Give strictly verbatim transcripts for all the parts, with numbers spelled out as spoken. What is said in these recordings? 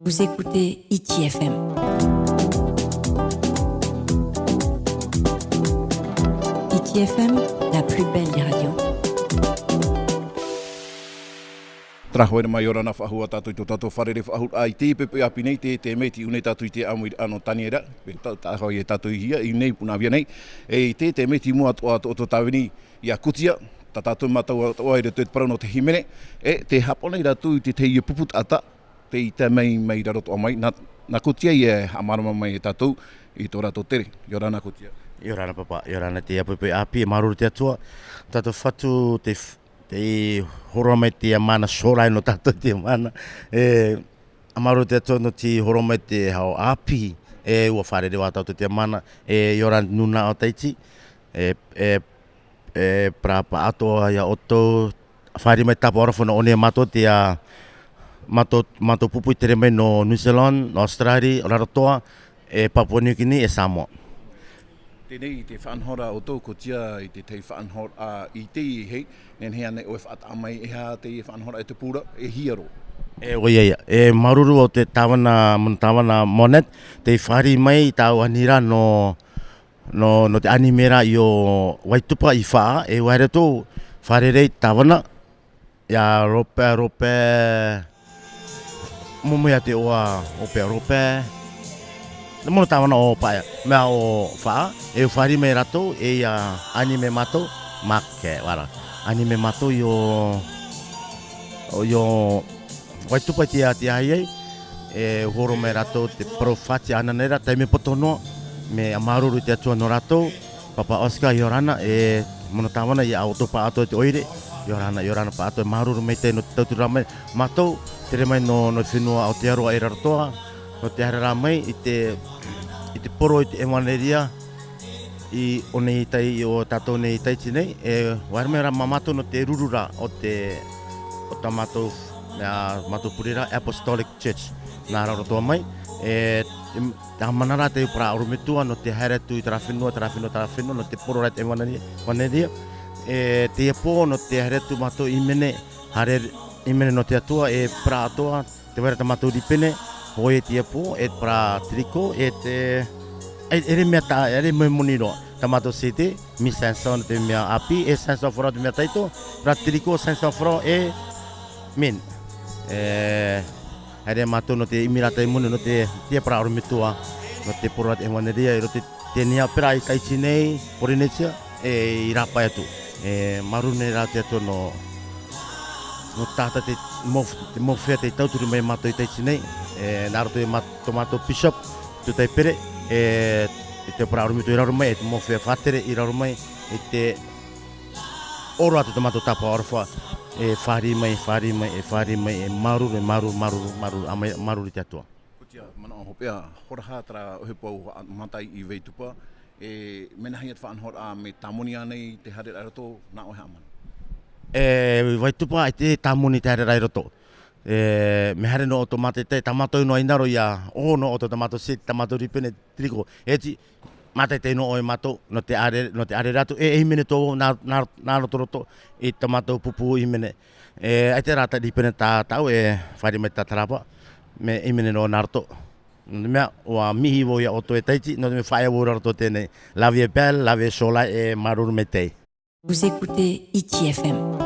Vous écoutez Hiti F M. Hiti F M, la plus belle des radios. Tara hoʻi mai, ʻia ora na faʻahou tātou i tō tātou fārerei faʻahou, ā, i te poʻipoʻi ʻāpī nei, te, te mea i ʻō nei tātou i te ʻāmuiraʻa nō Taniera, pē tā, tā hoʻi e tātou i hea, i nei Punaʻauia nei, e i te, te mea i mua atoʻa tō, tō tāvini, ʻia Kutia, tā tātou mātou atoʻa i roto i te parau nō te hīmene, e tē haʻapaʻo nei rātou i te tahi pupu taʻata, tei tae mai, mai raro atoʻa mai, nā, nā Kutia e haʻamārama mai e tātou i tō rātou tere. ʻIa ora na Kutia. ʻIa ora na pāpā, ʻia ora na te poʻipoʻi ʻāpī, e māuruuru te Atua, tātou Fatu, te f-, tei hōroʻa mai te mana sorai nō tātou te mana, e, ʻa māuruuru te Atua nō te hōroʻa mai te hau ʻāpī, e, ʻua fārerei vau tātou te mana, e, ʻia ora na nūnaʻa o Tahiti, e, e, e, parau paʻatoʻa ia ʻoutou, fāriʻi mai tāpaʻo aroha nō ʻō nei mātou te, ā, mātou, mātou pupu i tere mai nō New Zealand, nō Australia, Rarotoa, e Papua New Guinea, e Samoa. Teie nei te faʻanahoraʻa ʻoutou, Kutia, i te tahi faʻanahoraʻa i te hei, nehenehe ānei ʻoe e faʻataʻa mai, e aha te faʻanahoraʻa e te pū ra, e hia roa. E, ʻoia ia. E māuruuru o te tāvana, mana tāvana Monet, tei fāriʻi mai tāʻu aniraʻa nō nō, nō te anime ra i ʻō Waitupa i Faʻa, e ʻua haere atu, fārerei tāvana, ia Rope, Rope, momoe ia te iʻoa, Rope, Rope, te mana tāvana ʻo Paʻea, mea ʻo Faʻa, e ʻua fāriʻi mai rātou, e ia anime mātou, make, ʻua ra, anime mātou i ʻō, i ʻō, Waitupa i te, te ʻāiʻai, e hōroʻa mai rātou te parau fati ānānaʻa ra, taime poto noa, mea māuruuru i te Atua nō rātou, Pāpā Oscar, ʻia ora na, e mana tāvana, ia ʻoutou paʻatoʻa te ʻoire, ʻia ora na, ʻia ora na paʻatoʻa, māuruuru maitaʻi nō te tauturu mai, mātou, tere mai nō, nō te fenua Aotearoa e Rarotoa, nō te haereraʻa mai, i te, i te poro, i te ʻevaneria, i ʻō nei i Tai-, i ʻō tātou nei i Tahiti nei, e ʻua haere mai rā mātou nō te ruru ra o te, o tā mātou, ā, mātou pure ra, Apostolic Church, nā Rarotoa mai, e, e, te haʻamana ra te parau ʻorometua nō te haere atu i terā fenua, terā fenua, terā fenua, nō te poro ra te ʻevaneria, ʻevaneria, e, teie pō nō te haere atu mātou ʻīmene, haere ʻīmene nō te Atua, e parau atoʻa, tē vai ra tā mātou rīpene, hōʻē teie pō, e parau tricot, e te, e, ʻere mea tā, ʻere mea moni roa. Tā mātou CD, mille cinq cents te mea ʻāpī, e cinq cents francs te mea taito, parau tricot cinq cents francs e mille. E, haere mātou nō te ʻimi rātou i moni, nō te, te parau ʻorometua, nō te poro ra te ʻevaneria, i roto i teie nei pērā i Tahiti nei, Porinetia, e i rāpae atu. E māuruuru nei rā te Atua nō, nō tātou te mau, te mau feiā tei tauturu mai mātou i Tahiti nei, e nā roto i mā-, tō mātou bishop, Tutaipere, e, e te parau ʻorometua i raro mai, e te mau feiā faʻatere i raro mai, i te ʻōroʻa te tō mātou tāpaʻo aroha, e fāriʻi mai, fāriʻi mai, e fāriʻi mai, e māuruuru, e māuruuru, māuruuru, māuruuru, ā, mai, māuruuru i te Atua. Kutia, manaʻo hopeʻa, hora hā terā ʻohipa ʻua haʻamata ai i Waitupa, e mea nāhea te faʻanahoraʻa, mea tāmoni ānei te haereraʻa i roto, nā ʻoe e haʻamana? E, Waitupa, ʻaita e tāmoni te haereraʻa i roto. E, mea haere noa ʻoutou mātaʻitaʻi, tā mātou noa hinaʻaro ia, ʻō noa ʻoutou tā mātou CD, tā mātou rīpene, tricot. E ʻiti, mātaʻitaʻi noa ʻoe mātou, nō te haere, nō te haere atu, e, e hīmene atoʻa vau, nā, nā, nā rotoroto, i tā mātou pupu hīmene. E, ʻaita rā te rīpene tā, tāʻu, e fāriʻi mai tā Tarapa, mea hīmene noa nā roto. Nō te mea, ʻua mihi vau ia ʻoutou e Tahiti, nō te mea faʻaea vau i Rarotoa teie nei. La vie est belle, la vie est soleil, e māuruuru maitaʻi. Vous écoutez Hiti F M.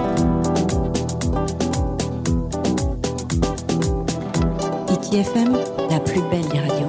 Hiti F M, la plus belle des radios.